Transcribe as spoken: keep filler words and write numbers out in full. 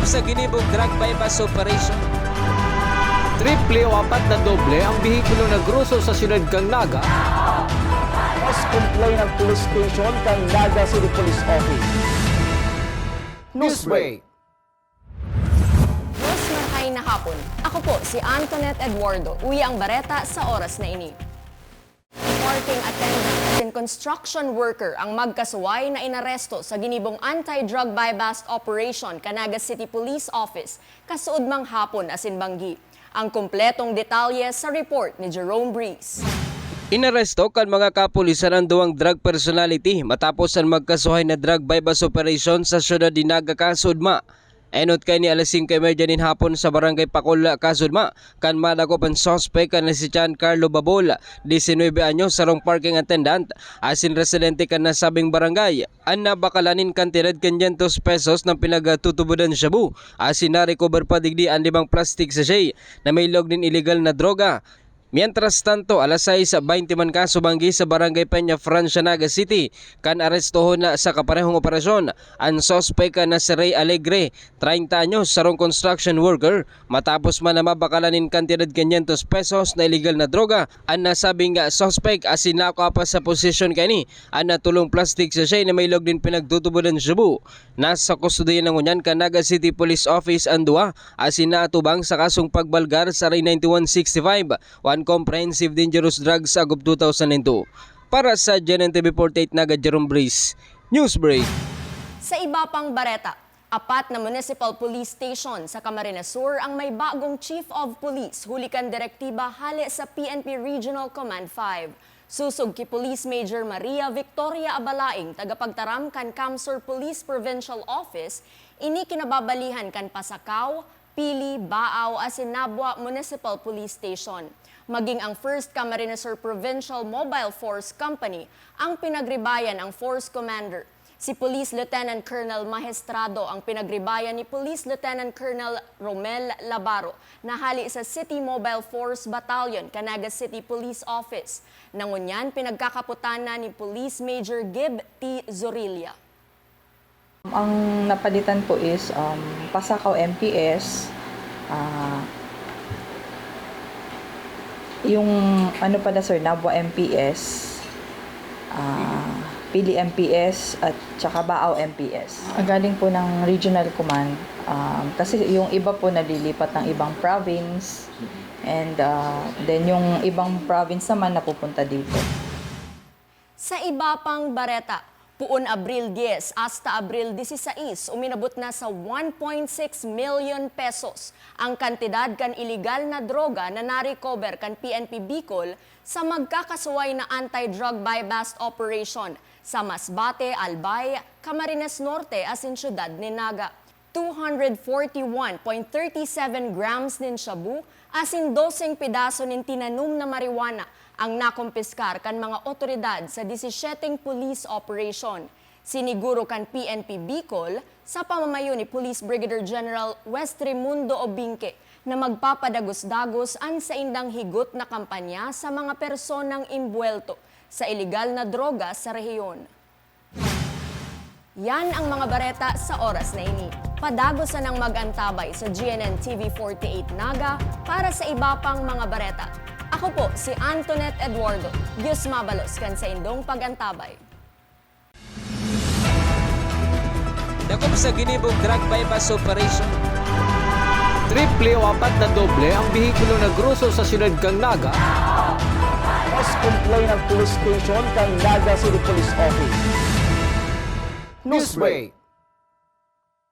Sa ginibong drug buy-bust operation, triple o apat na doble ang behikulo na groso sa siyudad kan Naga. Mas complain ang police station kan Naga City Police Office. Newsbreak. Mas marhay na hapon. Ako po si Antoinette Eduardo. Uya ang bareta sa oras na ini. Parking attendant asin construction worker ang magkasuway na inaresto sa ginibong anti-drug buy-bust operation kan Naga City Police Office kasuodmang hapon asin banggi. Ang kompletong detalye sa report ni Jerome Breeze. Inaresto kan mga kapulisan ang duwang drug personality matapos an magkasuhay na drug buy-bust operation sa siyudad ni Naga kasuodma. Enot kaini alas singko y medya nin hapon sa Barangay Pakol, kasuodma, kan madakop an suspek na si John Carlo Babol, disinuybe anyos, sarong parking attendant, asin residente kan nasabing barangay. An nabakalan nin kantidad kan syentos pesos na pinagtutubodan shabu, asin narecover pa digdi an limang plastic sachet na may log nin iligal na droga. Mientras tanto, alas sais baynte man kasuodma sa Barangay Peña Francia, Naga City, kan arestohon na sa kaparehong operasyon an suspek na si Ray Alegre, treinta anyos, sarong construction worker, matapos man na mabakalan nin kantidad quinientos pesos na iligal na droga an nasabing suspek, asin nakua pa sa posisyon kaini an natulong plastic sachet na may log nin pinagtutubodan shabu. Nasa kustodiya na ngunyan kan Naga City Police Office an duwa, asin naatubang sa kasong pagbalgar sa R ninety-one sixty-five o an Comprehensive Dangerous Drugs Act of two thousand two. Para sa G N N T V forty-eight Naga, Jerome Breeze, Newsbreak. Sa iba pang bareta, apat na municipal police station sa Camarines Sur ang may bagong Chief of Police huli kan direktiba hale sa P N P Regional Command five. Sosog ki Police Major Maria Victoria Abalaing, tagapagtaram kan CamSur Police Provincial Office, ini kinababalihan kan Pasacao, Pili, Baao asin Nabua Municipal Police Station. Maging ang First Camarines Sur Provincial Mobile Force Company ang pinagribayan ang Force Commander. Si Police Lieutenant Colonel Maestrado ang pinagribayan ni Police Lieutenant Colonel Romel Labaro na hale sa City Mobile Force Battalion kan Naga City Police Office, na ngunyan pinagkakapotan na ni Police Major Gib T. Zorilla. Ang napalitan po is um, Pasacao M P S, ah, yung ano pala sir, Nabua M P S, ah, Pili M P S at tsaka Baao M P S. Ah, galing po ng regional command, um, kasi yung iba po nalilipat ng ibang province, and ah, then yung ibang province naman napupunta dito. Sa iba pang bareta, puon Abril dyes hasta Abril disisais, uminabot na sa one point six million pesos ang kantidad kan iligal na droga na na-recover kan P N P Bicol sa magkakasuway na anti-drug buy-bust operation sa Masbate, Albay, Camarines Norte asin siyudad nin Naga. Two hundred forty-one point thirty-seven grams nin shabu asin doseng pedaso nin tinanom na marijuana ang nakompiskar kan mga otoridad sa disisyeteng police operation. Siniguro kan P N P Bicol, sa pamamayo ni Police Brigadier General Wes Raimundo Obinque, na magpapadagos-dagos an saindang higot na kampanya sa mga personang imbuwelto sa iligal na droga sa rehiyon. Yan ang mga bareta sa oras na ini. Padagos sanang mag-antabay sa G N N T V forty-eight Naga para sa iba pang mga bareta. Ako po si Antoinette Eduardo. Diyos mabalos kan saindong pag-antabay. Dakop sa ginibong drug buy-bust operation, triple o apat na doble ang behikulo na groso sa siyudad kan Naga. Mas complain ang police station kan Naga City Police Office. Newsbreak.